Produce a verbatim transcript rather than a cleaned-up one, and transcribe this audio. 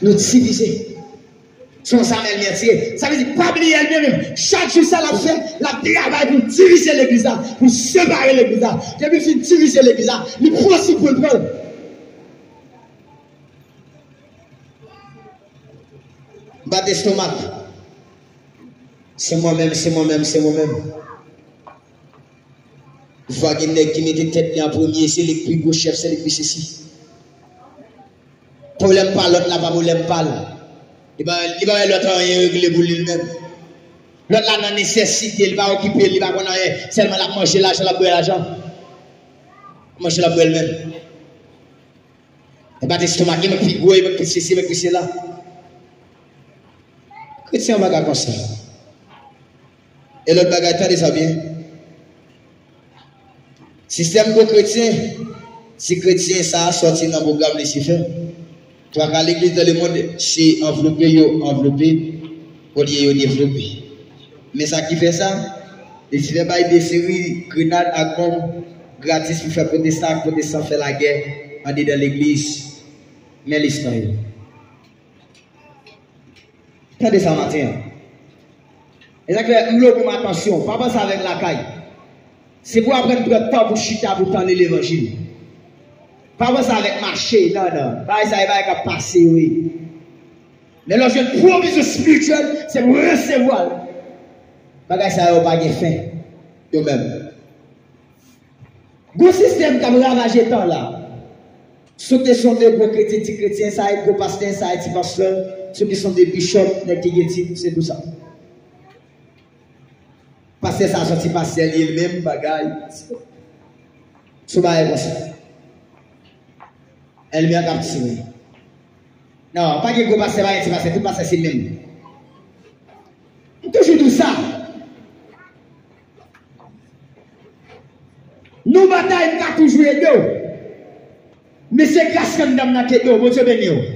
Nou divize. Se konsa Èlmi an te ye. Sa vle di, pa bliye Èlmi an menm. Chak jou sa l ap fè, l ap travay pou divize legliz la, pou separe legliz la. Depi l fin divize legliz la, li pran sou pou l pran. Bat estomak. Se mwen menm, se mwen menm, se mwen menm. Fwa gen nèg ki mete tèt li an premye, se li k pi gwo chèf, se li k pi sesi. Pwoblèm pa lòt la, pa pwoblèm pa l. Li pa, li pa wè lòt anyen regle pou li menm. Lòt la nan nesesite, li pa okipe l, li pa konn anyen. Sèlman l ap manje lajan, l ap bwè lajan. Manje l ap bwè l menm. E pa t estomak li, mwen pi gwo, mwen pi sesi, mwen pi sela. Kretyen an pa ka konsa. E lòt bagay, tande sa byen. Sistèm gwo kretyen, ti kretyen sa a sòti nan pwogram Lisifè. Twa ka legliz dan lemonn, se anvlope yo anvlope, olye yo devlope. Men sa ki fè sa, Lisifè bay de seri grenad ak bonm gratis pou fè pwotestan ak pwotestan fè lagè andedan legliz. Men lis pa yo. Tande sa maten an. E sa k fè m vle w pou m atansyon. Pa panse avèk lakay. Se pou w aprann pran tan pou chita pou tande levanjil. Pa panse avèk mache, non, non. Bagay sa e bagay k ap pase yo ye. Men lè w jwenn pwovizyon espirityèl, se pou w resevwa l. Bagay sa yo pa gen fen, yo menm. Gwo sistèm k ap ravaje tan la. Sou kesyon de gwo kretyen, ti kretyen, sa e gwo pastè, sa e ti pastè. Sou kesyon de bichòp, nèg ki gen tit, se tou sa. Pastè sa a sòti pastè li ye l menm, bagay. Sou bagay konsa. Èlmi an k ap tire. Non, pa gen gwo pastè, pa gen ti pastè, tout pastè se menm. M toujou di w sa. Nou batay, m ka toujou ede w. Men se gras grann dam nan k ede w. Bondye beni w.